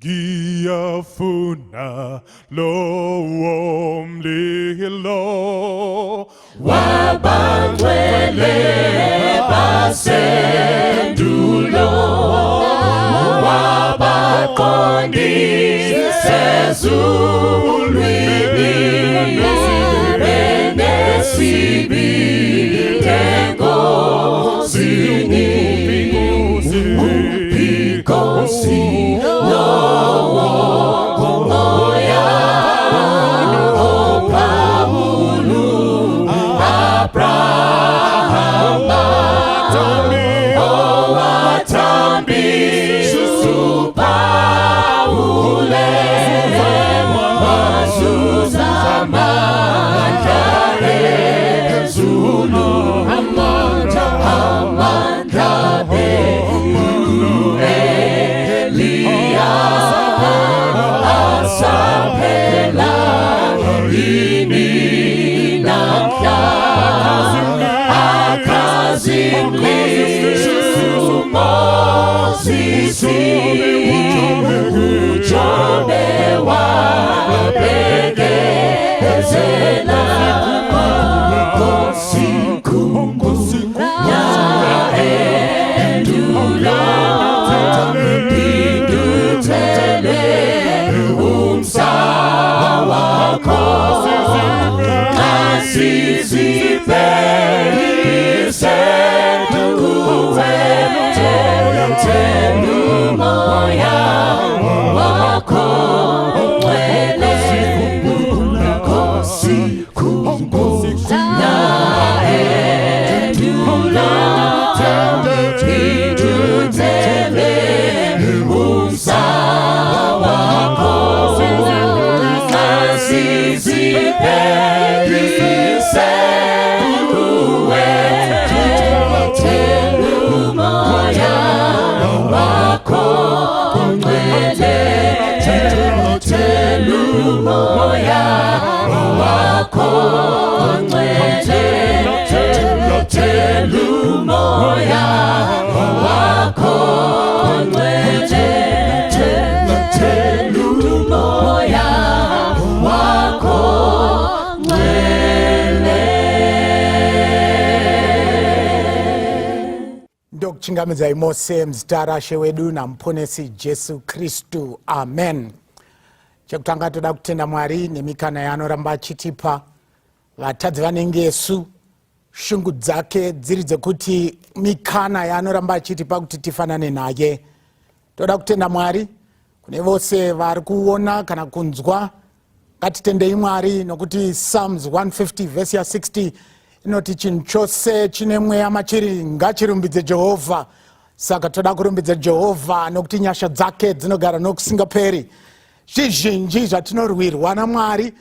Ngiyafuna lowo mlilo. Wabangcwele basendulo, wabaqondise ezulwini, benesibindi enkosini. Inkosi lowo moya, oPawulu, Abrahama, owathambisa uPawule, wazuza amandla ezulu, amandla, amandla Eliya, asaphela yini namhla? Akhazimlisa uMoses, uJobe wabekezela. Nkosi khumbula endulo, phinduthele umsa wakho, masizibhekise kuwe, thela umoya wakho ongcwele. Nkosi khumbula endulo, phinduthele umsa wakho, masizibhekise kuwe, thela umoya wakho ongcwele, thela umoya wakho ongcwele, thela umoya wakho ongcwele, thela umoya wakho ongcwele. Ndokuchingamidzai mose muzita raShe wedu naMuponesi Jesu Kristu, amen. Chekutanga, toda kutenda Mwari nemikana yaanoramba achitipa vatadzi vanenge isu. Shungu dzake dziri dzekuti mikana yaanoramba achitipa kuti tifanane naye. Toda kutenda Mwari. Kune vose vari kuona kana kunzwa, ngatitendei Mwari, nokuti Psalms 150 vhesi ya60 inoti, "Chinhu chose chine mweya machiri ngachirumbidze Jehovha." Saka toda kurumbidza Jehovha nokuti nyasha dzake dzinogara nokusingaperi. Zvizhinji zvatinorwirwa naMwari,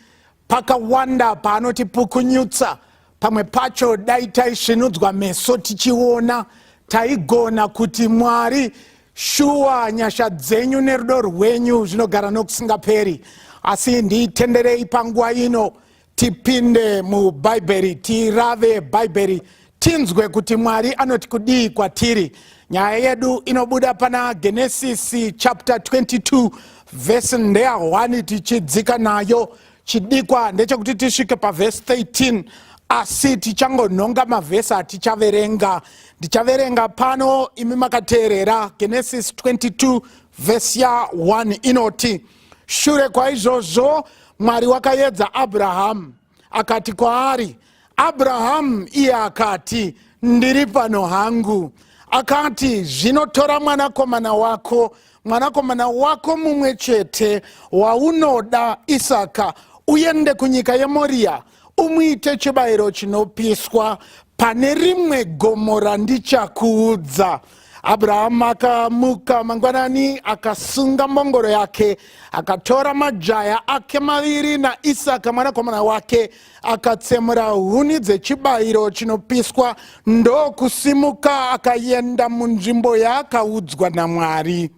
pakawanda paanotipukunyutsa. Pamwe pacho dai taisvinudzwa meso tichiona, taigona kuti, "Mwari, shuwa nyasha dzenyu nerudo rwenyu zvinogara nokusingaperi." Asi nditenderei panguva ino tipinde muBhaibheri, tirave Bhaibheri, tinzwe kuti Mwari anoti kudii kwatiri. Nyaya yedu inobuda pana Genesisi chapter 22, vhesi ndeya 1 tichidzika nayo. Chidikwa ndechekuti tisvike pavhesi 13, asi tichangonhonga mavhesi atichaverenga. Ndichaverenga pano imi makateerera. Genesis 22 vhesi ya1 inoti, "Shure kwaizvozvo Mwari wakaedza Abrahamu, akati kwaari, 'Abrahamu!' Iye akati, 'Ndiri pano hangu.' Akati, 'Zvinotora mwanakomana wako, mwanakomana wako mumwe chete waunoda, Isaka, uende kunyika yeMoriya, umuite chibayiro chinopiswa pane rimwe gomo randichakuudza.' Abrahamu akamuka mangwanani, akasunga mbongoro yake, akatora majaya ake maviri naIsaka mwanakomana wake, akatsemura huni dzechibayiro chinopiswa, ndokusimuka akaenda munzvimbo yaakaudzwa naMwari.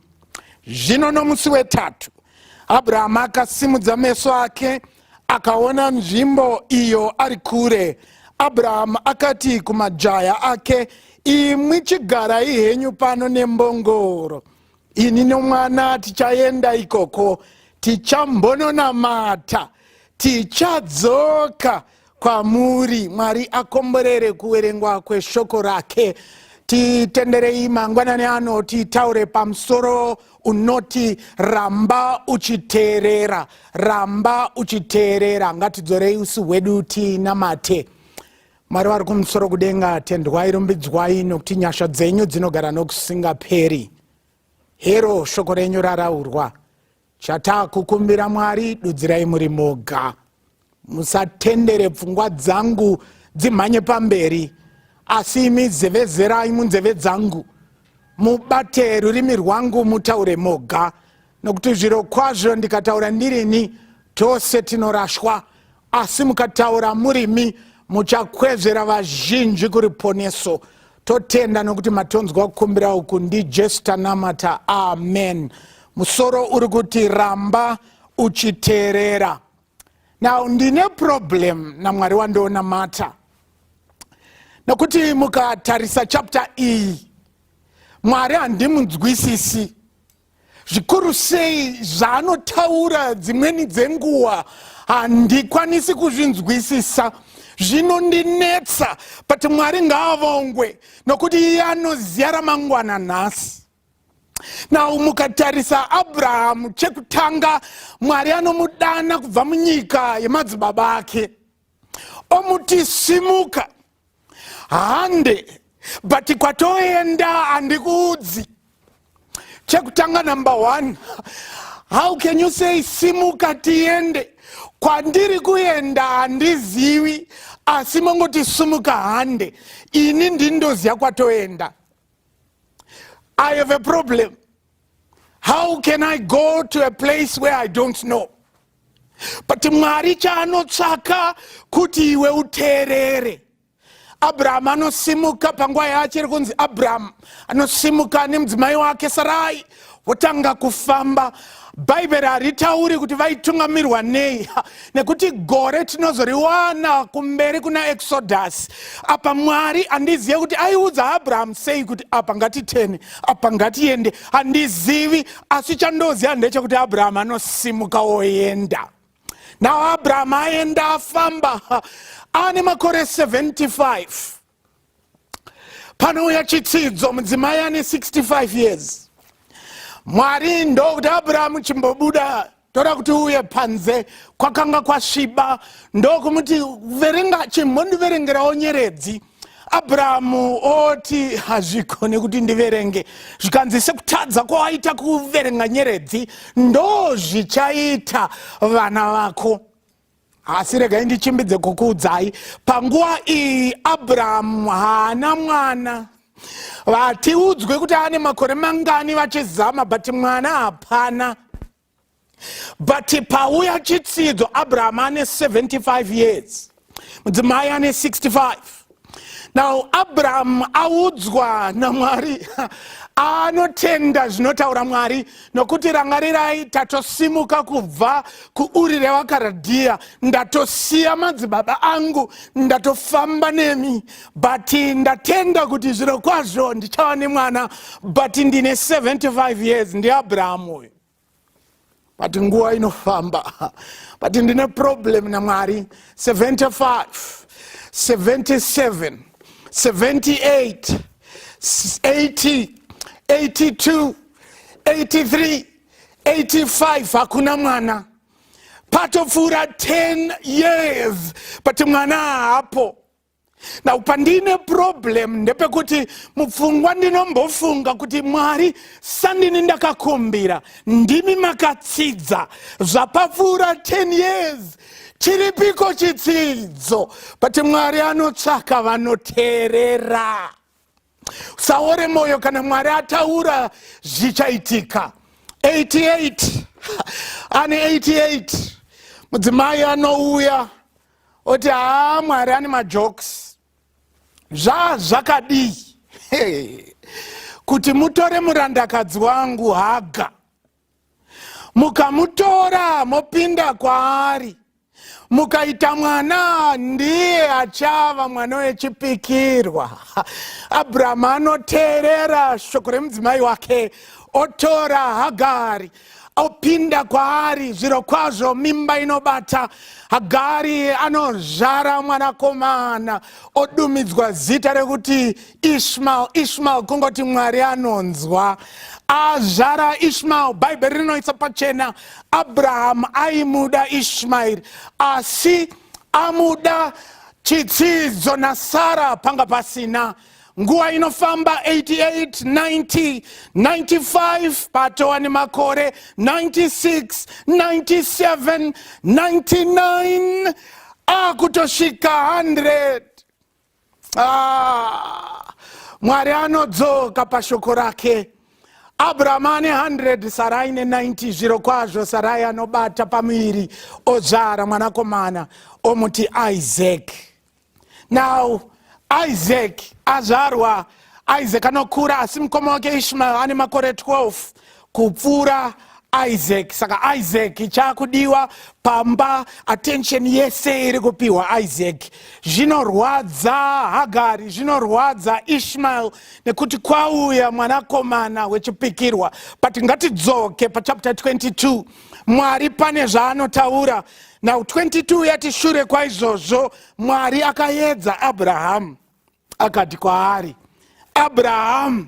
Zvino nomusi wetatu Abrahamu akasimudza meso ake, akaona nzvimbo iyo ari kure. Abrahamu akati kumajaya ake, 'Imwi chigarai henyu pano nembongoro. Ini nomwana tichaenda ikoko, tichambononamata, tichadzoka kwamuri. Mwari akomborere kuverengwa kweshoko rake. Titenderei mangwanani ano titaure pamusoro unoti ramba uchiteerera, ramba uchiteerera. Ngatidzorei usi hwedu tinamate. Mwari vari kumusoro kudenga, tendwai, rumbidzwai nokuti nyasha dzenyu dzinogara nokusingaperi. Hero shoko renyu raraurwa. Chatakukumbira Mwari, dudzirai muri moga. Musatendere pfungwa dzangu dzimhanye pamberi, asi imi zevezerai munzeve dzangu, mubate rurimi rwangu mutaure moga, nokuti zviro kwazvo ndikataura ndirini, tose tinorashwa, asi mukataura murimi muchakwezvera vazhinji kuriponeso. Totenda nokuti matonzwa kukumbira uku. NdiJesu tanamata, amen. Musoro uri kuti ramba uchiteerera. Now ndine problem naMwari wandonamata, nokuti mukatarisa chapter iyi, Mwari handimunzwisisi zvikuru sei. Zvaanotaura dzimweni dzenguva handikwanisi kuzvinzwisisa, zvinondinetsa. But Mwari ngaavongwe nokuti iye anoziva ramangwana nhasi. Now mukatarisa Abrahamu, chekutanga Mwari anomudana kubva munyika yemadzibaba ake, omuti simuka, hande, but kwatoenda handikuudzi. Chekutanga, number one, how can you say simuka tiende, kwandiri kuenda handizivi, asi mongoti simuka hande, ini ndindoziva kwatoenda? I have a problem. How can I go to a place where I don't know? But Mwari chaanotsvaka kuti iwe uteerere. Abrahamu anosimuka panguva yaachiri kunzi Abrahamu, anosimuka nemudzimai wake Sarai, votanga kufamba. Bhaibheri haritauri kuti vaitungamirwa nei, nekuti gore tinozoriwana kumberi kuna Exodus. Apa Mwari handizive kuti aiudza Abrahamu sei kuti apa ngatitene, apa ngatiende, handizivi. Asi chandoziva ndechekuti Abrahamu anosimuka oenda. Now Abrahamu aenda, afamba, ane makore 75, panouya chitsidzo. Mudzimai ane 65 years. Mwari ndokuti, "Abrahamu, chimbobuda, toda kuti uye panze." Kwakanga kwasviba. Ndokumuti, "Verenga, chimbondiverengerawo nyeredzi." Abrahamu oti, "Hazvigone kuti ndiverenge." Zvikanzi, "Sekutadza kwawaita kuverenga nyeredzi, ndo zvichaita vana vako." Asi regai ndichimbidze kukuudzai, panguva iyi Abrahamu haana mwana. Vatiudzwe kuti ane makore mangani vachizama, but mwana hapana. But pauya chitsidzo, Abrahamu ane 75 years, mudzimai ane 65. Now Abrahamu audzwa naMwari, anotenda zvinotaura Mwari, nokuti rangarirai, tatosimuka kubva kuUri revaKaradhiya, ndatosiya madzibaba angu, ndatofamba nemi, but ndatenda kuti zviro kwazvo ndichava nemwana, but ndine 75 years. NdiAbrahamu uyu. But nguva inofamba. But ndine problem naMwari. 75, 77, 78, 80, 82, 83, 85, hakuna mwana. Patopfuura 10 years, but mwana haapo. Now pandine problem ndepekuti mupfungwa ndinombofunga kuti, "Mwari, sandini ndakakumbira, ndimi makatsidza. Zvapapfuura 10 years, chiripiko chitsidzo?" But Mwari anotsvaka vanoteerera. Saore mwoyo, kana Mwari ataura zvichaitika. 88, ane 88, mudzimai anouya oti, "Haa, Mwari ane majokes. Zvazvakadii kuti mutore murandakadzi wangu Haga, mukamutora, mopinda kwaari, mukaita mwana, ndiye achava mwana wechipikirwa." Abrahamu anoteerera shoko remudzimai wake. Otora Hagari, opinda kwaari. Zviro kwazvo mimba inobata. Hagari anozvara mwanakomana, odumidzwa zita rekuti Ishmael. Ishmael kungoti Mwari anonzwa. Azvara Ishmael, Bhaibheri rinoisa pachena, Abrahamu aimuda Ishmaeri, asi amuda chitsidzo naSara panga pasina. Nguva inofamba, 88, 90, 95, patova nemakore 96, 97, 99, akutosvika 100. Ah, Mwari anodzoka pashoko rake. Abrahamu ane 100, Sarai ne90. Zviro kwazvo Sarai anobata pamuviri, ozvara mwanakomana, omuti Isaac. Now Isaac azvarwa, Isaac anokura, asi mukoma wake Ishmael ane makore 12 kupfuura Isaac. Saka Isaac chaakudiwa pamba, attention yese iri kupiwa Isaac. Zvinorwadza Hagari, zvinorwadza Ishmael, nekuti kwauya mwanakomana wechipikirwa. But ngatidzoke pachapter 22. Mwari pane zvaanotaura. Now 22 yati, shure kwaizvozvo Mwari akaedza Abrahamu, akati kwaari, "Abrahamu!"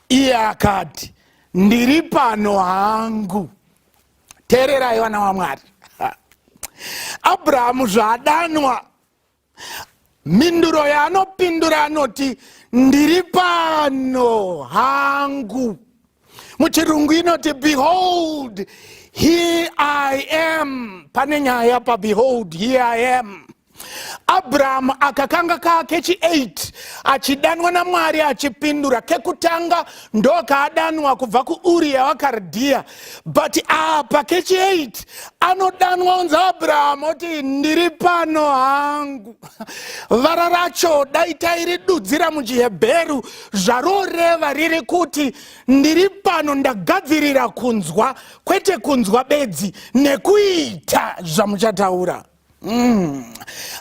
Iye akati, "Ndiri pano hangu." Teererai, vana vaMwari. Abrahamu zvaadanwa, mhinduro yaanopindura anoti, "Ndiri pano hangu." Muchirungu inoti, "Behold, here I am." Pane nyaya pabehold here I am. Abrahamu akakanga kaa kechi8 achidanwa naMwari achipindura. Kekutanga ndokaadanwa kubva kuUri yavaKaradhiya, but apa kechi8 anodanwa, unzi Abrahamu, oti, "Ndiri pano hangu." Vara racho dai tairidudzira muchiHebheru, zvaroreva riri kuti, "Ndiri pano, ndagadzirira kunzwa, kwete kunzwa bedzi, nekuita zvamuchataura."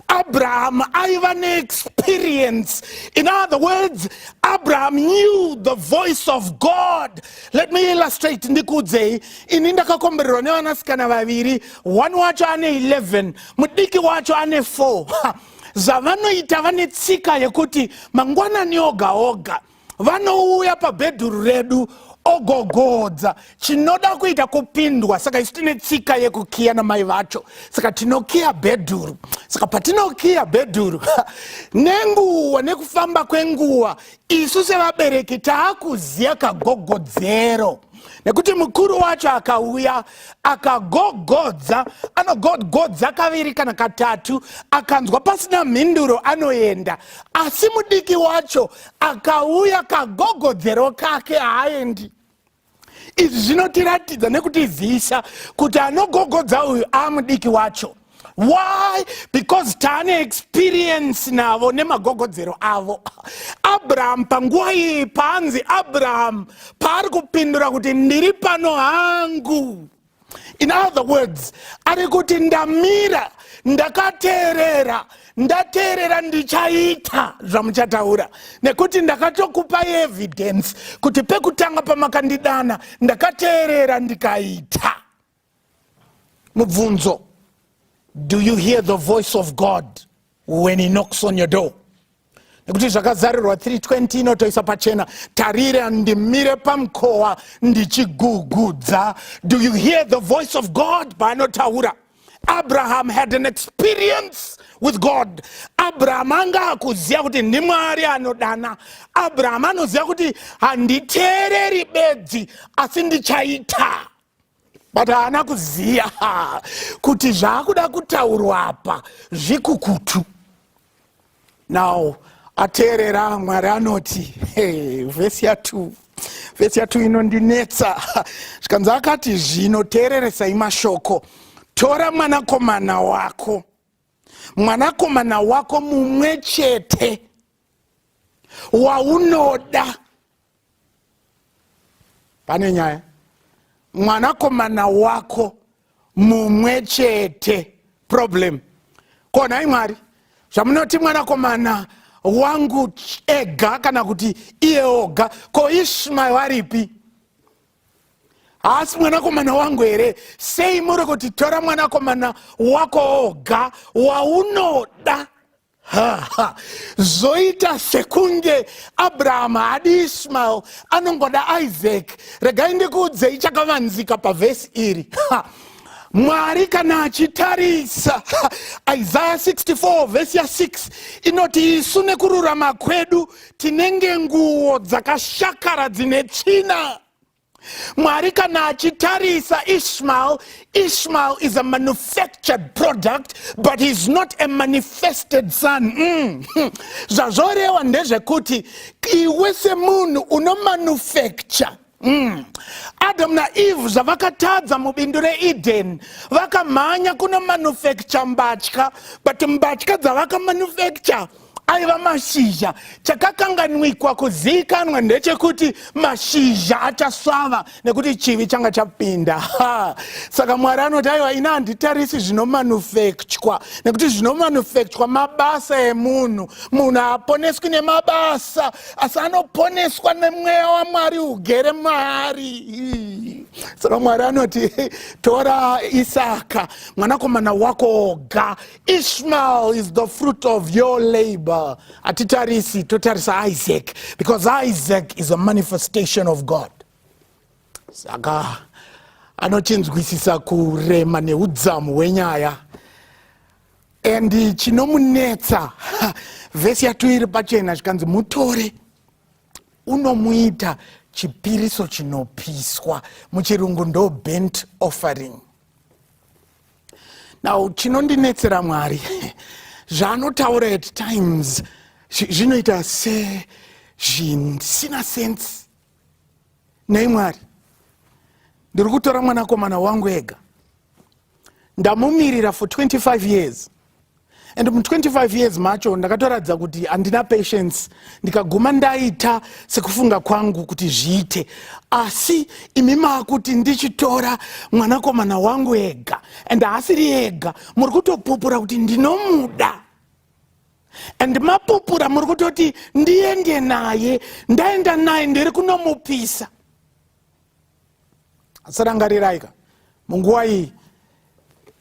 Abraham aiva neexperience. In other words, Abraham knew the voice of God. Let me illustrate, ndikuudzei. Ini ndakakombererwa nevanasikana vaviri. One wacho ane 11, mudiki wacho ane 4. Zvavanoita, vane tsika yekuti mangwanani oga oga vanouya pabhedhuru redu, ogogodza. Chinoda kuita kupindwa, saka isu tine tsika yekukiya namai vacho, saka tinokiya bhedhuru. Saka patinokiya bhedhuru, nenguva, nekufamba kwenguva, isu sevabereki taakuziya kagogodzero, nekuti mukuru wacho akauya akagogodza, anogogodza kaviri kana katatu, akanzwa pasina mhinduro anoenda. Asi mudiki wacho akauya, kagogodzero kake haaendi. Izvi zvinotiratidza nekutizivisa kuti anogogodza uyu amudiki wacho. Why? Because taane experience navo nemagogodzero avo. Abraham panguva iyi, paanzi Abraham, paari kupindura kuti, "Ndiri pano hangu," in other words ari kuti, "Ndamira, ndakateerera, ndateerera, ndichaita zvamuchataura, nekuti ndakatokupai evidence kuti pekutanga pamakandidana ndakateerera, ndikaita." Mubvunzo: do you hear the voice of God when he knocks on your door? Nekuti Zvakazarirwa 320 inotoisa pachena, "Tarira, ndimire pamukova ndichigugudza." Do you hear the voice of God paanotaura? Abraham had an experience with God. Abraham anga akuziva kuti ndiMwari anodana. Abraham anoziva kuti handiteereri bedzi, asi ndichaita. But haana kuziva kuti zvaakuda kutaurwa apa zvikukutu. Now ateerera, Mwari anoti, hey, vhesi ya2, vhesi ya2 inondinetsa. Zvikanzi, akati, "Zvino teereresai mashoko. Tora mwanakomana wako, mwanakomana wako mumwe chete waunoda." Pane nyaya. Mwanakomana wako mumwe chete, problem. Konhai Mwari, zvamunoti mwanakomana wangu ega, kana kuti iye oga, ko Ishmael aripi? Haasi mwanakomana wangu here? Sei muri kuti tora mwanakomana wako oga waunoda? Zvoita sekunge Abrahamu haadi Ishmael, anongoda Isaac. Regai ndikuudzei chakavanzika pavhesi iri. Mwari kana achitarisa Isaya 64 vhesi ya6 inoti, isu nekururama kwedu tinenge nguo dzakashakara dzine tsvina. Mwari kana achitarisa Ishmael, Ishmael is a manufactured product, but he's not a manifested son. Zvazvorewa ndezvekuti iwe semunhu unomanufacture. Adam naEve zvavakatadza mubindu reEden, vakamhanya kunomanufacture mbatya, but mbatya dzavakamanufacture aiva mashizha. Chakakanganwikwa kuzivikanwa ndechekuti mashizha achasvava nekuti chivi changa chapinda. Saka Mwari anoti, aiwa, ina handitarisi zvinomanufacturwa, nekuti zvinomanufacturwa mabasa emunhu. Munhu haaponeswi nemabasa, asi anoponeswa nemweya waMwari ugere maari. Saka Mwari anoti, tora Isaka mwanakomana wako oga. Ishmael is the fruit of your labor. Hatitarisi, totarisa Isaac, because Isaac is a manifestation of God. Saka anochinzwisisa kurema neudzamu hwenyaya and chinomunetsa. Vhesi yato iri pachena, zvikanzi, mutore unomuita chipiriso chinopiswa. Muchirungu ndo burnt offering. Now chinondinetsera, Mwari zvaanotaura at times zvinoita sezvisina sense. Nei Mwari, ndiri kutora mwanakomana wangu ega, ndamumirira for 25 years, and mu25 years macho ndakatoratidza kuti handina patience, ndikaguma ndaita sekufunga kwangu kuti zviite, asi imi maakuti ndichitora mwanakomana wangu ega, and haasiri ega, muri kutopupura kuti ndinomuda, and mapupura muri kutoti ndiende naye, ndaenda naye, ndiri kunomupisa. Asarangarirai ka, munguva iyi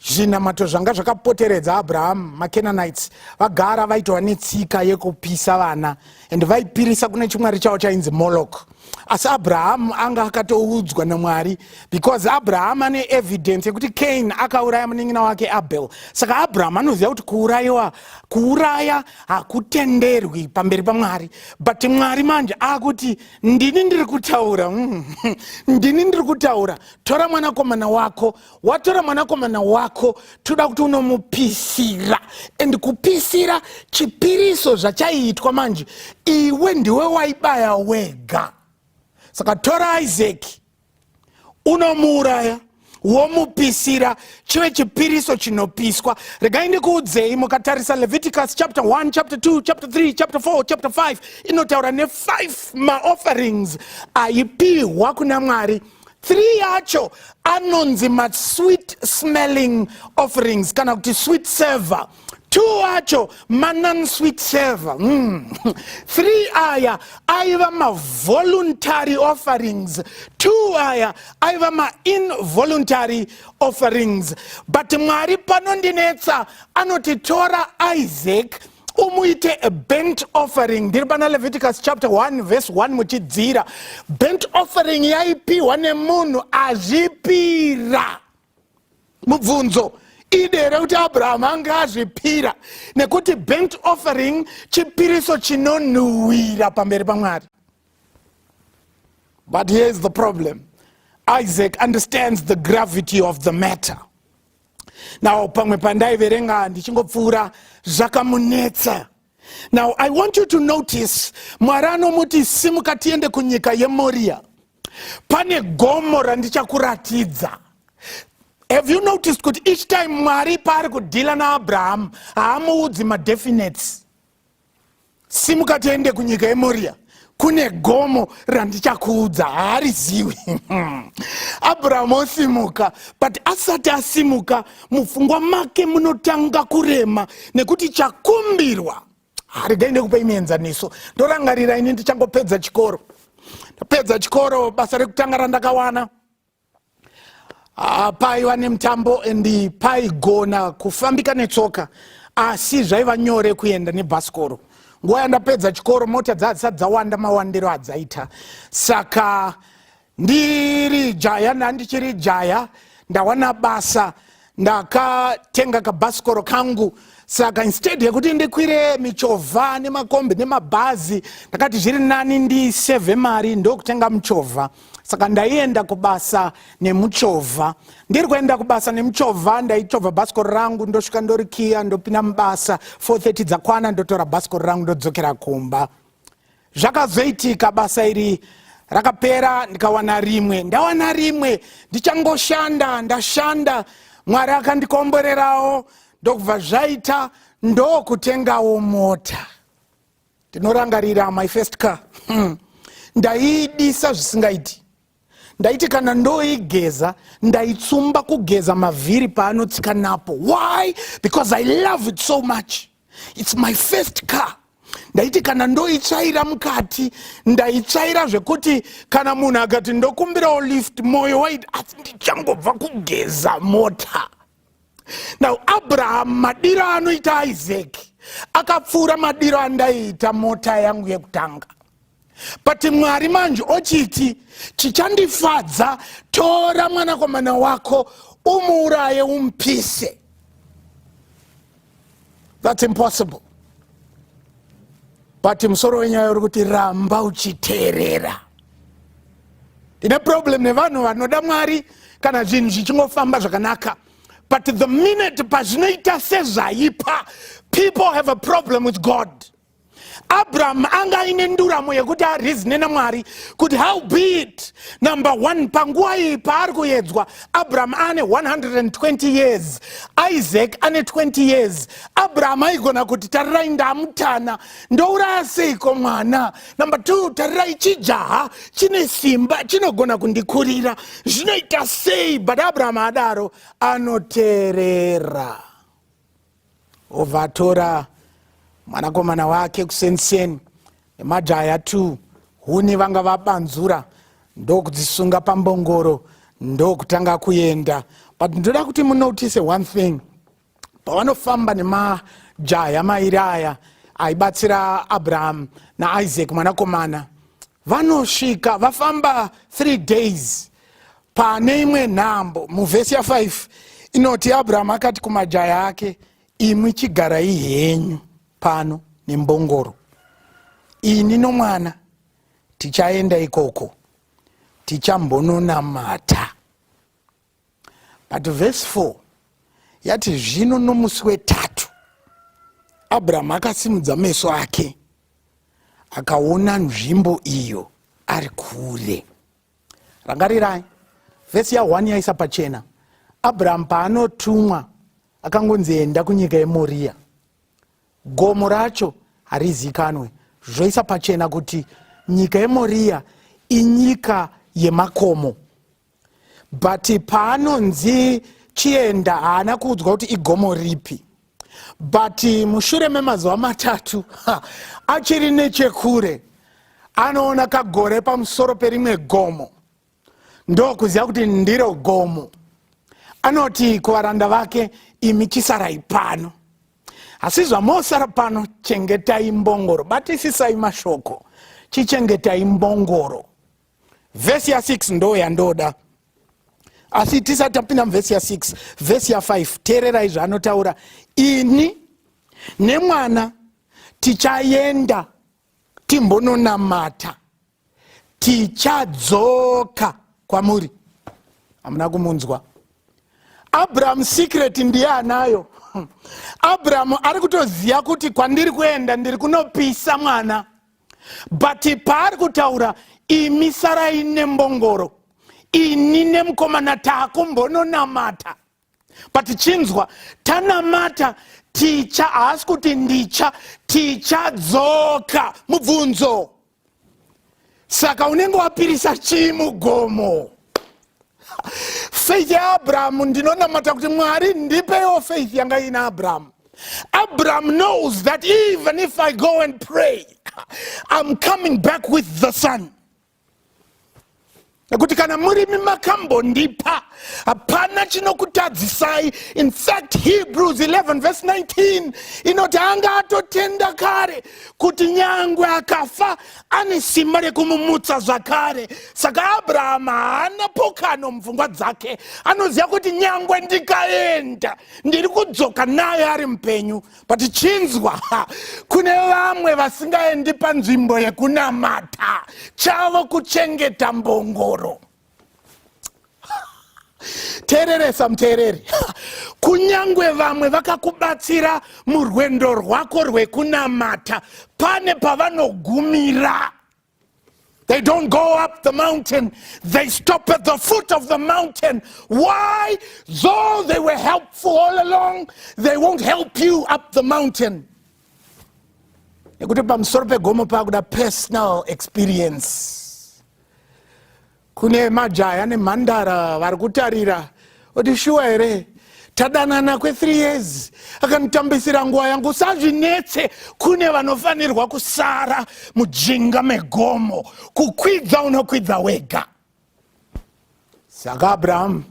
zvinamato zvanga zvakapoteredza Abrahamu, maCanaanites vagara vaitova netsika yekupisa vana, and vaipirisa kune chimwari chavo chainzi Molok. Asi Abrahamu anga akatoudzwa naMwari, because Abrahamu ane evidence yekuti Cain akauraya munin'ina wake Abel. Saka Abrahamu anoziva kuti kuurayiwa, kuuraya hakutenderwi pamberi paMwari. But Mwari manje akuti, ndini ndiri kutaura, ndini ndiri kutaura, tora mwanakomana wako. Watora mwanakomana wako, toda kuti unomupisira. And kupisira chipiriso zvachaiitwa manje, iwe ndiwe waibaya wega. Saka tora Isaac, unomuuraya, womupisira chive chipiriso chinopiswa. Regai ndikuudzei, mukatarisa Leviticus chapter 1, chapter 2, chapter 3, chapter 4, chapter 5, inotaura ne5 maofferings aipiwa kuna Mwari. 3 yacho anonzi masweet smelling offerings kana kuti sweet savor, 2 acho manon sweet savor. 3 aya aiva mavoluntary offerings, 2 aya aiva mainvoluntary offerings. But Mwari panondinetsa, anoti tora Isaac umuite a burnt offering. Ndiri pana Leviticus chapter 1 verse 1 muchidzira. Burnt offering yaipiwa nemunhu azvipira. Mubvunzo idere kuti Abrahamu anga azvipira, nekuti burnt offering chipiriso chinonhuhwira pamberi paMwari. But here is the problem: Isaac understands the gravity of the matter. Now pamwe pandaiverenga ndichingopfuura, zvakamunetsa. Now I want you to notice, Mwari anomuti, simuka tiende kunyika yeMoria, pane gomo randichakuratidza. Have you noticed kuti each time Mwari paari kudhila naAbrahamu, haamuudzi madefinites? Simuka tiende kunyika yeMoria, kune gomo randichakuudza. Haariziwi. Abrahamu osimuka, but asati asimuka, mupfungwa make munotanga kurema nekuti chakumbirwa. Regai ndikupei mienzaniso. Ndorangarira ini ndichangopedza chikoro, ndapedza chikoro, basa rekutanga randakawana. Ah, paiva nemutambo and paigona kufambika netsoka, asi zvaiva nyore kuenda nebhasikoro. Nguva yandapedza chikoro, mota dzaa dzisati dzawanda mawandiro adzaita. Saka ndiri jaya, ndandichiri jaya, ndawana basa, ndakatenga kabhasikoro kangu. Saka instead yekuti ndikwire michovha nemakombi nemabhazi, ndakati zviri nani ndisevhe mari ndokutenga muchovha. Saka ndaienda kubasa nemuchovha. Ndiri kuenda kubasa nemuchovha, ndaichovha bhasikoro rangu, ndosvika, ndorikiya, ndopinda mubasa. 4:30 dzakwana, ndotora bhasikoro rangu, ndodzokera kumba. Zvakazoitika, basa iri rakapera, ndikawana rimwe. Ndawana rimwe, ndichangoshanda, ndashanda, Mwari akandikomborerawo, ndokubva zvaita, ndokutengawo mota. Ndinorangarira my first car. Ndaiidisa zvisingaiti. Ndaiti kana ndoigeza, ndaitsumba kugeza mavhiri paanotsika napo. Why? Because I love it so much. It's my first car. Ndaiti kana ndoitsvaira mukati, ndaitsvaira zvekuti kana munhu akati, "Ndokumbirawo lift," mwoyo waiti, "Asi ndichangobva kugeza mota." Now Abraham, madiro anoita Isaac akapfuura madiro andaiita mota yangu yekutanga. But Mwari manje ochiti, "Chichandifadza, tora mwanakomana wako umuuraye, umupise." That's impossible. But musoro wenyaya uri kuti ramba uchiteerera. Ndine problem nevanhu vanoda Mwari kana zvinhu zvichingofamba zvakanaka, but the minute pazvinoita sezvaipa, people have a problem with God. Abraham anga aine nduramo yekuti areasone naMwari kuti how be it. Number one, panguva iyi paari kuedzwa, Abraham ane 120 years, Isaac ane 20 years. Abraham aigona kuti, "Tarirai, ndamutana, ndouraya seiko mwana?" Number two, "Tarirai, chijaha chine simba, chinogona kundikurira, zvinoita sei?" But Abraham adaro, anoteerera, obva atora mwanakomana wake kuseniseni nemajaya 2. Huni vanga vabanzura, ndokudzisunga pambongoro, ndokutanga kuenda. But ndoda kuti munotice one thing. Pavanofamba nemajaya mairi aya aibatsira Abraham naIsaac mwanakomana, vanosvika vafamba 3 days pane imwe nhambo. Muvhesi ya5 inoti, Abrahamu akati kumajaya ake, "Imwi chigarai henyu pano nembongoro. Ini nomwana tichaenda ikoko, tichambononamata." But vhesi 4 yati, "Zvino nomusi wetatu Abrahamu akasimudza meso ake, akaona nzvimbo iyo ari kure." Rangarirai, vhesi ya1 yaisa pachena, Abrahamu paanotumwa akangonzi, "Enda kunyika yeMoriya." Gomo racho harizikanwe. Zvoisa pachena kuti nyika yeMoriya inyika yemakomo. But paanonzi chienda, haana kuudzwa kuti igomo ripi. But mushure memazuva 3, achiri nechekure, anoona kagore pamusoro perimwe gomo, ndokuziva kuti ndiro gomo. Anoti kuvaranda vake, "Imi chisarai pano, asi zvamosara pano, chengetai mbongoro." Batisisai mashoko, chichengetai mbongoro. Vhesi ya6 ndo yandoda, asi tisati tapinda muvhesi ya6, vhesi ya5, teererai zvaanotaura: "Ini nemwana tichaenda timbononamata, tichadzoka kwamuri." Hamuna kumunzwa? Abrahamu secret ndiye anayo. Abrahamu ari kutoziva kuti kwandiri kuenda ndiri kunopisa mwana, but paari kutaura, "Imi sarai nembongoro, ini nemukomana taakumbononamata," but chinzwa, tanamata ticha, haasi kuti ndicha, tichadzoka. Mubvunzo, saka unenge wapirisa chii mugomo? Faith yaAbrahamu, ndinonamata kuti Mwari ndipewo faith yanga ina Abrahamu. Abraham knows that even if I go and pray, I'm coming back with the son. Nekuti kana murimi makambondipa, hapana chinokutadzisai. In fact, Hebrews 11 verse 19 inoti anga atotenda kare kuti nyangwe akafa, ane simba rekumumutsa zvakare. Saka Abrahama haana pokano mupfungwa dzake. Anoziva kuti nyangwe ndikaenda, ndiri kudzoka naye ari mupenyu. But chinzwa, kune vamwe vasingaendi panzvimbo yekunamata. Chavo kuchengeta mbongoro. Teereresa, muteereri. Kunyangwe vamwe vakakubatsira murwendo rwako rwekunamata, pane pavanogumira. They don't go up the mountain. They stop at the foot of the mountain. Why? Though they were helpful all along, they won't help you up the mountain. Nekuti pamusoro pegomo pakuda personal experience. Kune majaya nemhandara vari kutarira oti, "Shuwa here? Tadanana kwe3 years, akanitambisira nguva yangu." Usazvinetse. Kune vanofanirwa kusara mujinga megomo. Kukwidza unokwidza wega. Saka Abrahamu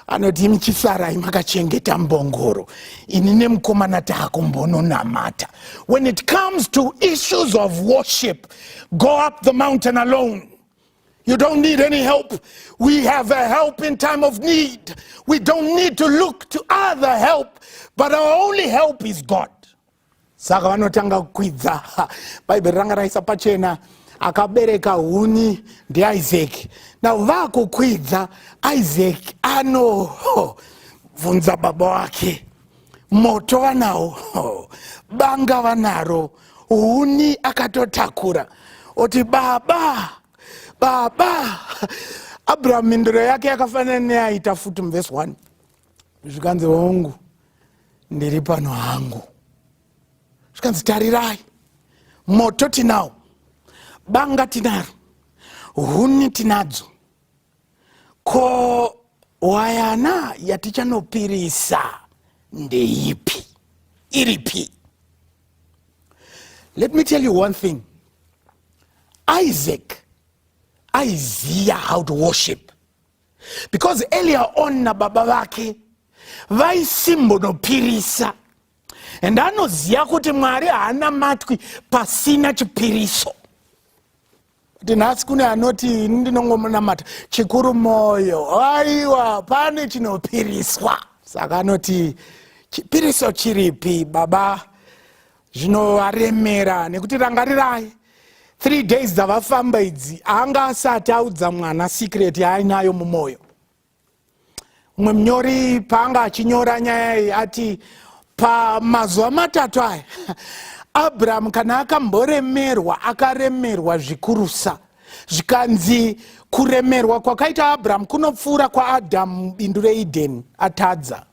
anoti, "Imichisarai makachengeta mbongoro, ini nemukomana taakumbononamata." When it comes to issues of worship, go up the mountain alone. You don't need any help. We have a help in time of need. We don't need to look to other help, but our only help is God. Saka vanotanga kukwidza. Bhaibheri ranga raisa pachena, akabereka huni ndiIsaac. Now vakukwidza, Isaac anobvunza baba wake. Moto vanawo, banga vanaro, huni akatotakura. Oti, "Baba, baba." Abraham mhinduro yake yakafanana neaita futi muvhesi 1. Zvikanzi, "Hongu, ndiri pano hangu." Zvikanzi, "Tarirai, moto tinawo, banga tinaro, huni tinadzo. Ko wayana yatichanopirisa ndeipi? Iripi?" Let me tell you one thing. Isaac aiziva how to worship, because earlier on nababa vake vaisimbonopirisa, and anoziva kuti Mwari haana matwi pasina chipiriso. Kuti nhasi kune anoti, "Ini ndinongomunamata, chikuru mwoyo." Aiwa, pane chinopiriswa. Saka anoti, "Chipiriso chiripi, baba?" Zvinovaremera, nekuti rangarirai, 3 days dzavafamba idzi, anga asati audza mwana secret yaainayo mumwoyo. Mumwe munyori paanga achinyora nyaya iyi ati pamazuva 3 aya, Abrahamu kana akamboremerwa, akaremerwa zvikurusa. Zvikanzi kuremerwa kwakaita Abrahamu kunopfuura kwaAdhamu mubindu reEdeni atadza.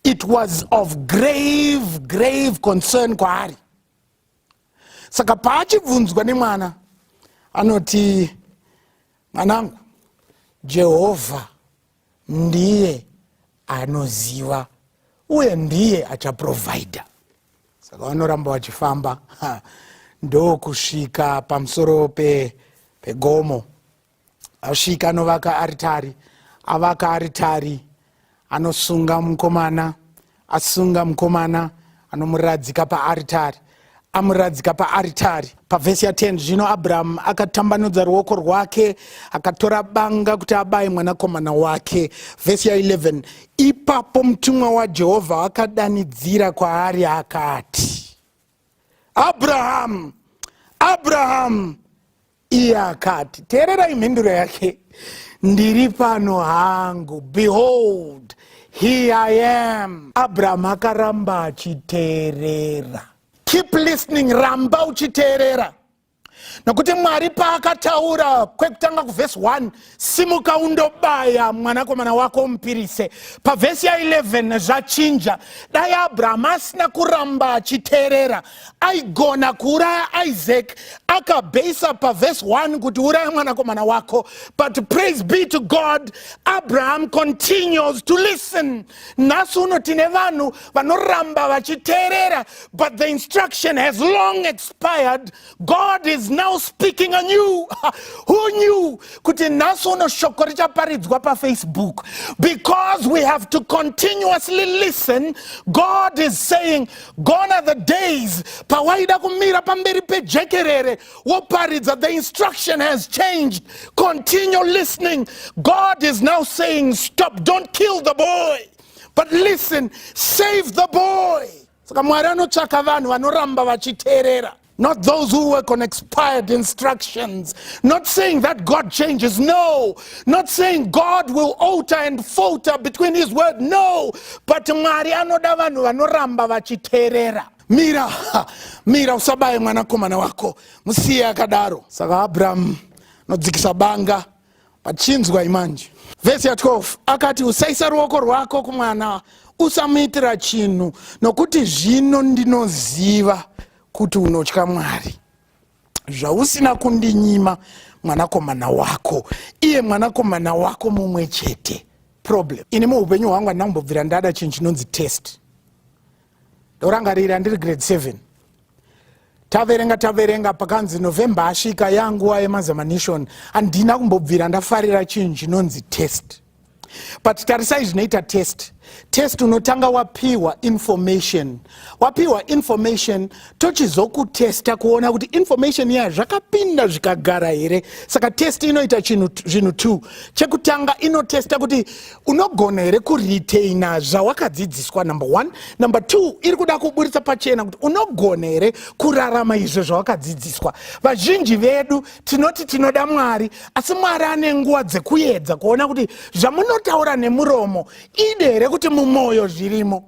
It was of grave, grave concern kwaari. Saka paachibvunzwa nemwana, anoti, "Mwanangu, Jehovha ndiye anoziva uye ndiye achaprovhaidha." Saka vanoramba vachifamba ndokusvika pamusoro pegomo. Asvika, anovaka aritari. Avaka aritari, anosunga mukomana. Asunga mukomana, anomuradzika paaritari. Amuradzika paaritari, pavhesi ya10, zvino Abrahamu akatambanudza ruoko rwake, akatora banga kuti abaye mwanakomana wake. Vhesi ya11, ipapo mutumwa waJehovha akadanidzira kwaari akati, "Abrahamu, Abrahamu!" Iye akati, teererai mhinduro yake, "Ndiri pano hangu. Behold, here I am." Abrahamu akaramba achiteerera. Keep listening. Ramba uchiteerera, nokuti Mwari paakataura kwekutanga kuvhesi 1, "Simuka undobaya mwanakomana wako umupirise," pavhesi ya11 zvachinja. Dai Abrahamu asina kuramba achiteerera, aigona kuuraya Isaac akabheisa pavhesi 1 kuti uraya mwanakomana wako. But praise be to God, Abraham continues to listen. Nhasi uno tine vanhu vanoramba vachiteerera, but the instruction has long expired. God is is now speaking anew. Who knew kuti nhasi uno shoko richaparidzwa paFacebook? Because we have to continuously listen. God is saying, gone are the days pawaida kumira pamberi pejekerere woparidza. The instruction has changed. Continue listening. God is now saying, stop, don't kill the boy, but listen, save the boy. Saka Mwari anotsvaka vanhu vanoramba vachiteerera, not those who work on expired instructions. Not saying that God changes, no. Not saying God will alter and falter between his word, no. But Mwari anoda vanhu vanoramba vachiteerera. Mira, mira, usabaye mwanakomana wako, musiye akadaro. Saka Abrahamu anodzikisa banga. Pachinzwa imanje vhesi ya12, akati, "Usaisa ruoko rwako kumwana, usamuitira chinhu, nokuti zvino ndinoziva kuti unotya Mwari, zvausina kundinyima mwanakomana wako, iye mwanakomana wako mumwe chete." Problem, ini muupenyu hwangu handina kumbobvira ndada chinhu chinonzi test. Ndorangarira ndiri grade 7, taverenga, taverenga pakanzi November asvika, yanguva yemaexamination. Handina kumbobvira ndafarira chinhu chinonzi test. But tarisai zvinoita test. Test, unotanga wapiwa information. Wapiwa information, tochizokutesta kuona kuti information iya zvakapinda zvikagara here. Saka test inoita zvinhu two. Chekutanga, inotesta kuti unogona here kuretaina zvawakadzidziswa, number one. Number two, iri kuda kuburitsa pachena kuti unogona here kurarama izvo zvawakadzidziswa. Vazhinji vedu tinoti tinoda Mwari, asi Mwari ane nguva dzekuedza kuona kuti zvamunotaura nemuromo ide here kuti mumwoyo zvirimo.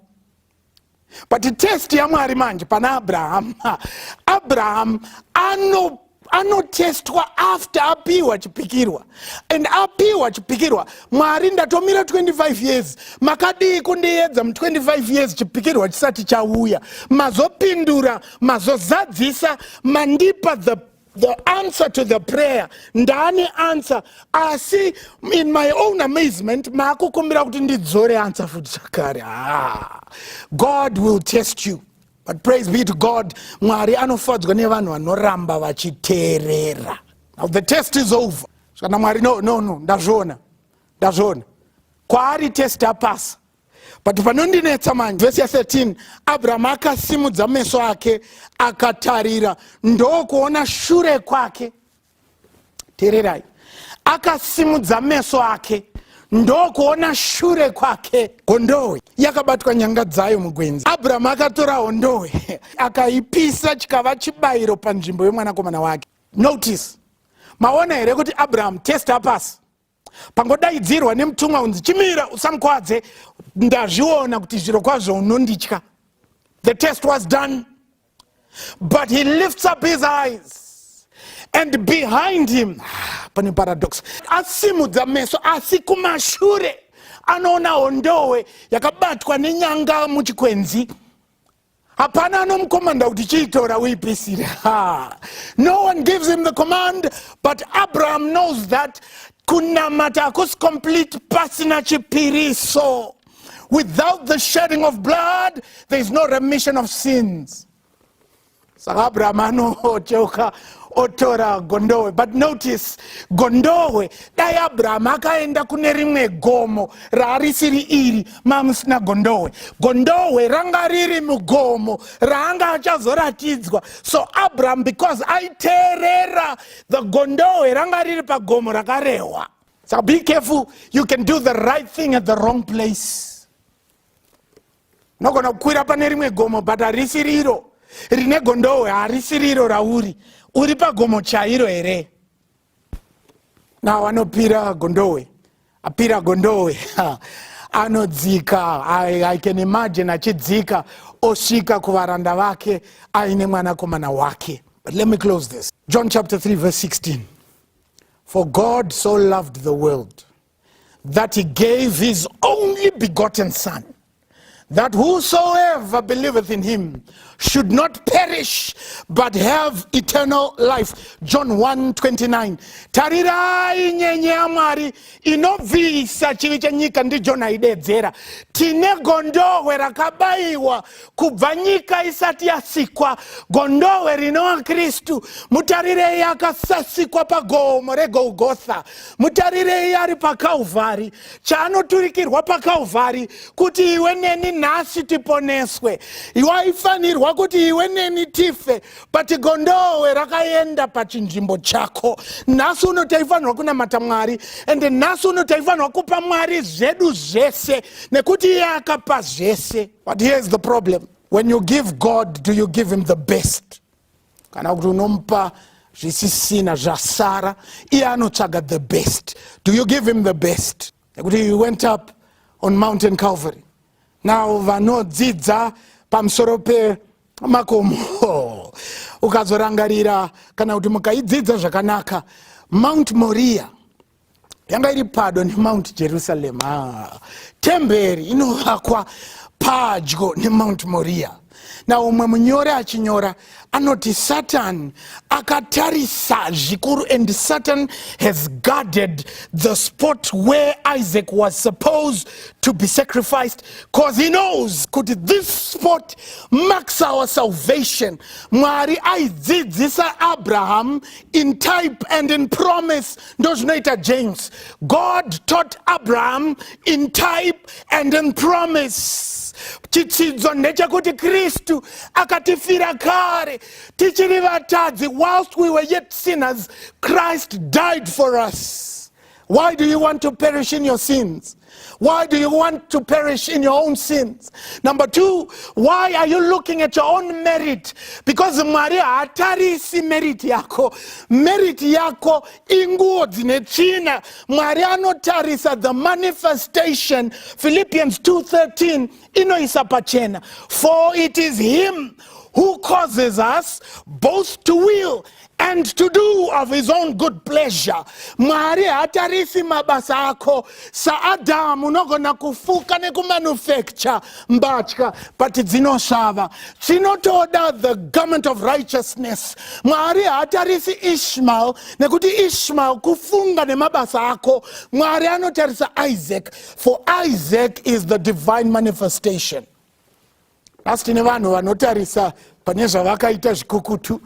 But test yaMwari manje pana Abraham, Abraham anotestwa after apiwa chipikirwa. And apiwa chipikirwa, "Mwari, ndatomira 25 years. Makadii kundiedza mu25 years chipikirwa chisati chauya? Mazopindura, mazozadzisa, mandipa the answer to the prayer. Ndane answer, asi in my own amazement maakukumbira kuti ndidzore answer futi zvakare." Ah, God will test you, but praise be to God, Mwari anofadzwa nevanhu vanoramba vachiteerera. Now the test is over. Kana Mwari, "No, no, no, ndazviona, ndazviona." Kwaari test apasa. But panondinetsa manje, vhesi ya13, Abrahamu akasimudza meso ake akatarira, ndokuona shure kwake. Teererai, akasimudza meso ake ndokuona shure kwake gondohwe yakabatwa nyanga dzayo mugwenzi. Abrahamu akatora hondohwe, akaipisa chikava chibayiro panzvimbo yemwanakomana wake. Notice, maona here kuti Abrahamu test apasi? Pangodaidzirwa nemutumwa unzi, "Chimira, usamukwadze, ndazviona kuti zviro kwazvo unonditya." The test was done, but he lifts up his eyes and behind him pane paradox. Asimudza meso, asi kumashure anoona hondohwe yakabatwa nenyanga muchikwenzi. Hapana anomukomanda kuti chiitora uipisire. No one gives him the command, but Abraham knows that kunamata hakusi complete pasina chipiriso. Without the shedding of blood, there is no remission of sins. Saka Abraham anocheuka, otora gondohwe. But notice, gondohwe, dai Abraham akaenda kune rimwe gomo raarisiri iri, mamusina gondohwe. Gondohwe ranga riri mugomo raanga achazoratidzwa. So Abraham, because aiteerera, the gondohwe ranga riri pagomo rakarehwa. Saka be careful, you can do the right thing at the wrong place. Unogona kukwira pane rimwe gomo, but harisi riro rine gondohwe, harisi riro rauri. Uri pagomo chairo here? Now anopira gondohwe. Apira gondohwe, anodzika. I can imagine achidzika, osvika kuvaranda vake aine mwanakomana wake. But let me close this. John chapter 3 verse 16: "For God so loved the world that he gave his only begotten Son, that whosoever believeth in him should not perish but have eternal life. John 1:29. Tarirai nyenye yaMwari inobvisa chivi chenyika. NdiJohn aidedzera, tine gondohwe rakabayiwa kubva nyika isati yasikwa, gondohwe rinova Kristu. Mutarirei akasasikwa pagomo reGolgotha, mutarirei ari paKalvhari, chaanoturikirwa paKalvhari kuti iwe neni nhasi tiponeswe. Waifanirwa kuti iwe neni tife, but gondohwe rakaenda pachinzvimbo chako. Nhasi uno taifanirwa kunamata Mwari, ende nhasi uno taifanirwa kupa Mwari zvedu zvese, nekuti iye akapa zvese. But here is the problem: when you give God, do you give him the best, kana kuti unomupa zvisisina zvasara? Iye anotsvaga the best. Do you give him the best? Nekuti he went up on Mountain Calvary. Now vanodzidza pamusoro pemakomo, ukazorangarira kana kuti mukaidzidza zvakanaka, Mount Moria yanga iri pado neMount Jerusalem. Ah, temberi inovakwa padyo neMount Moria. Na umwe munyori achinyora anoti Satan akatarisa zvikuru, and Satan has guarded the spot where Isaac was supposed to be sacrificed, because he knows kuti this spot marks our salvation. Mwari aidzidzisa Abraham in type and in promise. Ndo zvinoita James. God taught Abraham in type and in promise. Chitsidzo ndechekuti Kristu akatifira kare tichiri vatadzi. Whilst we were yet sinners, Christ died for us. Why do you want to perish in your sins? Why do you want to perish in your own sins? Number two, why are you looking at your own merit? Because Mwari haatarisi merit yako. Merit yako inguo dzine tsvina. Mwari anotarisa the manifestation. Philippians 2:13 inoisa pachena. For it is him who causes us both to will and to do of his own good pleasure. Mwari hatarisi mabasa ako. SaAdhamu unogona kufuka nekumanufacture mbatya, but dzinosvava. Chinotoda the garment of righteousness. Mwari haatarisi Ishmael, nekuti Ishmael kufunga nemabasa ako. Mwari anotarisa Isaac, for Isaac is the divine manifestation. Asi tine vanhu vanotarisa pane zvavakaita zvikukutu,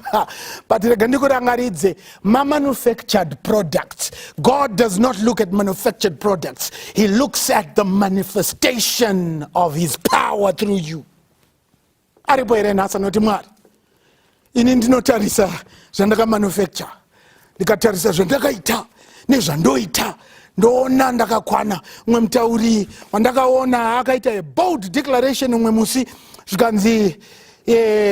but rega ndikurangaridze, mamanufactured products. God does not look at manufactured products. He looks at the manifestation of his power through you. Aripo here nhasi anoti, "Mwari, ini ndinotarisa zvandakamanufacture, ndikatarisa zvandakaita nezvandoita, ndoona ndakakwana"? Umwe mutauri wandakaona akaita a bold declaration umwe musi, zvikanzi,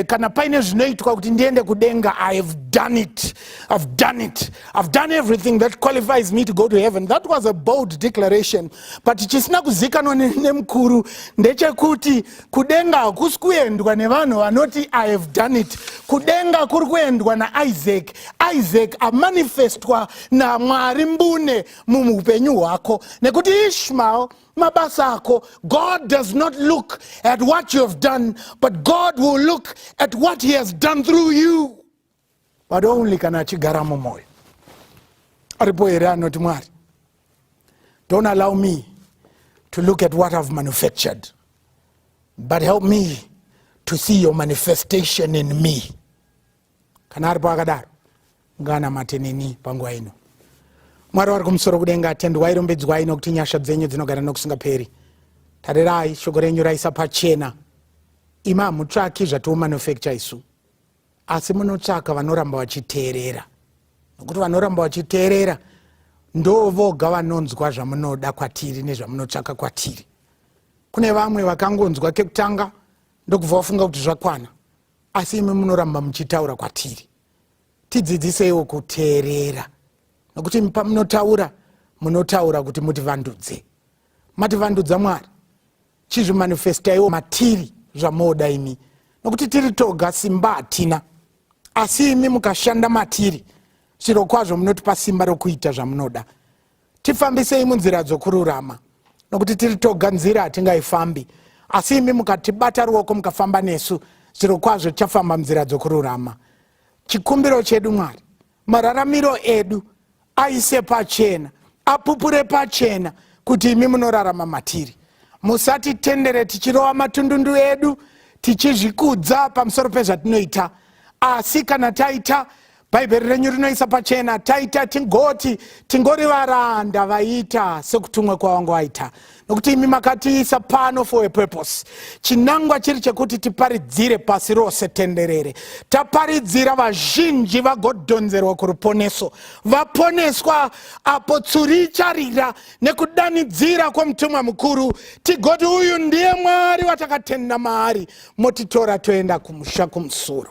kana paine zvinoitwa kuti ndiende kudenga, I have done it. I've done it. I've done everything that qualifies me to go to heaven. That was a bold declaration, but chisina kuzikanwa nemukuru ndechekuti kudenga hakusi kuendwa nevanhu vanoti, "I have done it." Kudenga kuri kuendwa naIsaac. Isaac amanifestwa naMwari mbune muupenyu hwako, nekuti Ishmael mabasa ako. God does not look at what you have done, but God will look at what he has done through you, but only kana achigara mumwoyo. Aripo here anoti, "Mwari, don't allow me to look at what I've manufactured, but help me to see your manifestation in me"? Kana aripo akadaro, ngaanamate neni panguva ino. Mwari vari kumusoro kudenga, tendwai, rumbidzwai, nokuti nyasha dzenyu dzinogara nokusingaperi. Tarirai, shoko renyu raisa pachena, imi hamutsvaki zvatinomanufacture isu, asi munotsvaka vanoramba vachiteerera, nokuti vanoramba vachiteerera ndo voga vanonzwa zvamunoda kwatiri nezvamunotsvaka kwatiri. Kune vamwe vakangonzwa kekutanga ndokubva vafunga kuti zvakwana, asi imi munoramba muchitaura kwatiri. Tidzidziseiwo kuteerera, nokuti pamunotaura, munotaura kuti mutivandudze. Mativandudza, Mwari, chizvimanifestaiwo matiri zvamoda imi, nokuti tiri toga simba hatina, asi imi mukashanda matiri, zviro kwazvo munotipa simba rokuita zvamunoda. Tifambisei munzira dzokururama, nokuti tiri toga nzira hatingaifambi, asi imi mukatibata ruoko mukafamba nesu, Zvirokwazvo tichafamba munzira dzokururama. Chikumbiro chedu Mwari, mararamiro edu aise pachena, apupure pachena kuti imi munorarama matiri. Musatitendere tichirova matundundu edu tichizvikudza pamusoro pezvatinoita, asi kana taita Bhaibheri renyu rinoisa pachena taita tingoti tingori varanda vaita sekutumwa kwavanga vaita, nokuti imi makatiisa pano for a purpose. Chinangwa chiri chekuti tiparidzire pasi rose tenderere. Taparidzira vazhinji vagodhonzerwa kuruponeso, vaponeswa apo tsuri icharira nekudanidzira kwomutumwa mukuru, tigoti uyu ndiye Mwari watakatenda maari, motitora toenda kumusha kumusoro.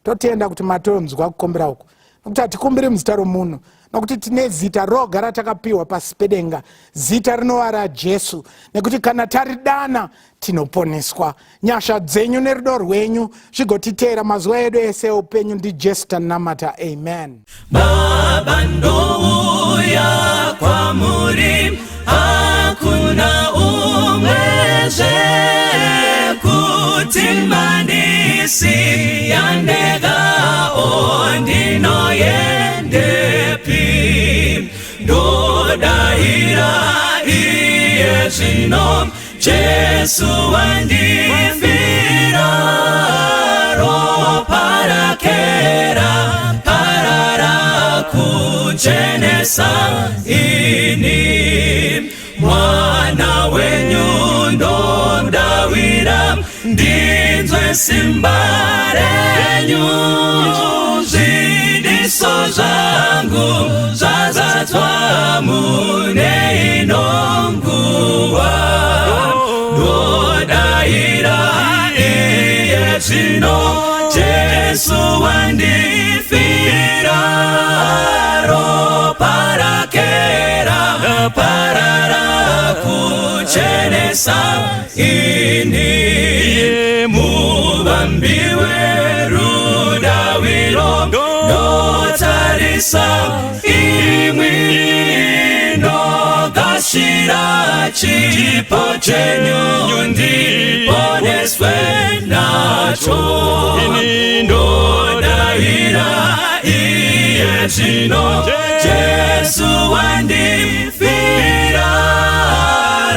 Totenda kuti matonzwa kukumbira uku, nokuti hatikumbiri muzita romunhu, nokuti tine zita roga ratakapiwa pasi pedenga, zita rinova raJesu, nekuti kana taridana tinoponeswa. Nyasha dzenyu nerudo rwenyu zvigotiteera mazuva edu ese eupenyu. NdiJesu tanamata, amen. Baba, ndouya kwamuri, hakuna umwezve kuti mandisiya ndega, o ndinoyendepi? Ndodayira iye zvino, Jesu wandifira, ropa rake raparara kuchenesa ini. Mwana wenyu ndodawira, ndinzwe simba renyu, zvidiso zvangu zvazadzwa mune ino nguva. Ndodayira iye zvino, Jesu wandifira, ropa rake raparara kuchenesa ini. Muvambi werudawiro, ndotarisa imwi, ndogashira chipo chenyu, ndiponeswe nacho. Ndodayira iye zvino, Jesu wandifira,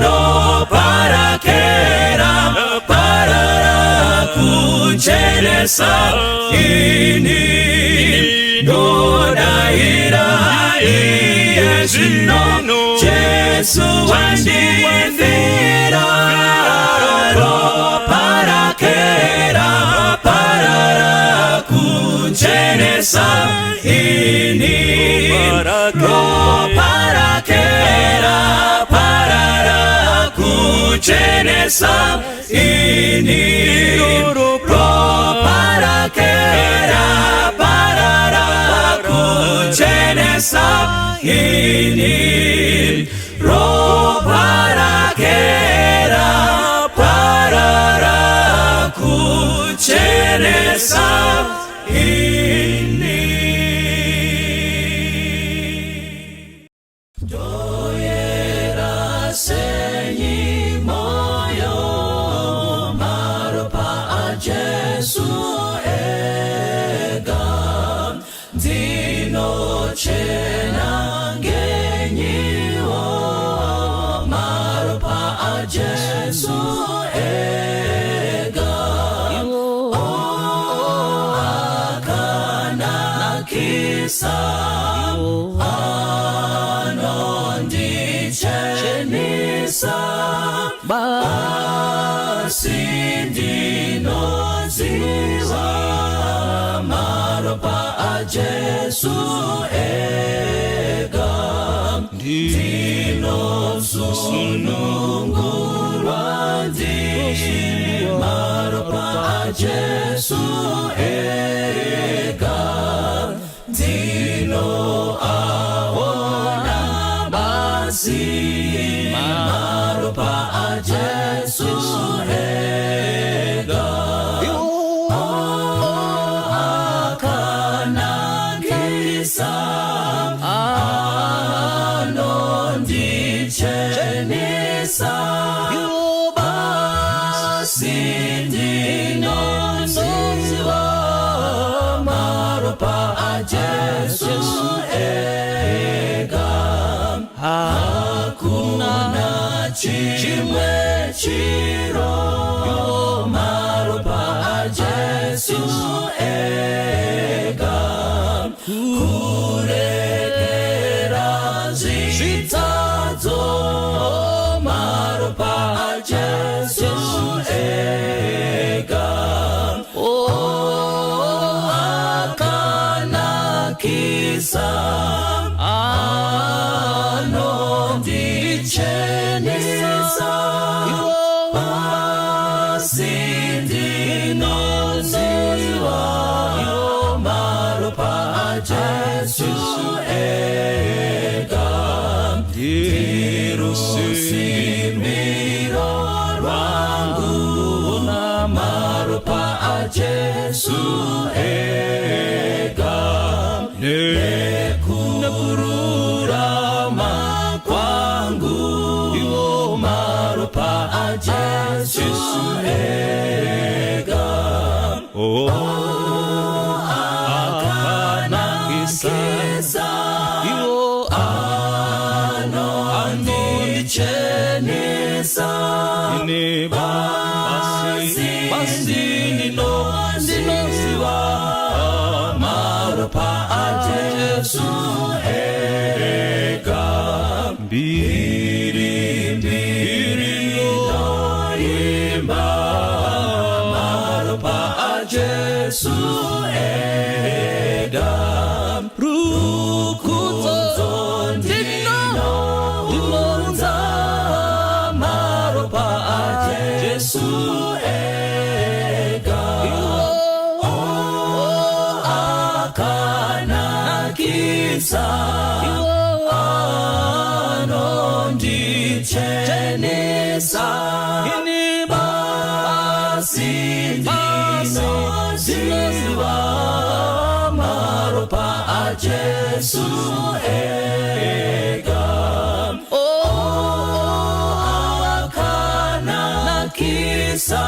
ropa rake raparara kuchenesa ini. Ndodayira iye zvino, Jesu wandifira, ropa rake raparara kuchenesa ini. Ropa rake raparara kuchenesa ini. Ropa rake raparara kuchenesa ini. Ropa rake raparara kuchenesa ini. Ndoyera senyi moyo, maropa aJesu ega, ndinochena ngenyiwo, maropa aJesu ega. O akanakisa, anondichenesa, asi ndinoziva maropa aJesu ega. Ndinosunungurwa ndi maropa aJesu ega. Ndinoaona basi maropa aJesu ega. Akanakisa, anondichenesa, basi ndinoziva. Chimwe chiro, maropa aJesu ega, kurekera zvitadzo, maropa aJesu ega. Oh, akanakisa, anondichenesa, pasi ndinoziva, maropa aJesu ega, ndirusimiro rwangu, maropa aJesu ega, nekururama kwangu, maropa aJesu ega. Oh, Akanakisa, Iwo anondichenesa, ini basi basi ndinoziva maropa aJesu ega, mbiri mbiri ndoimba, maropa aJesu ega, rukudzo ndinounza, maropa aJesu ega. Oh, akanakisa, anondichenesa, ini basi ndinoziva, maropa aJesu ega. Oh, Akanakisa,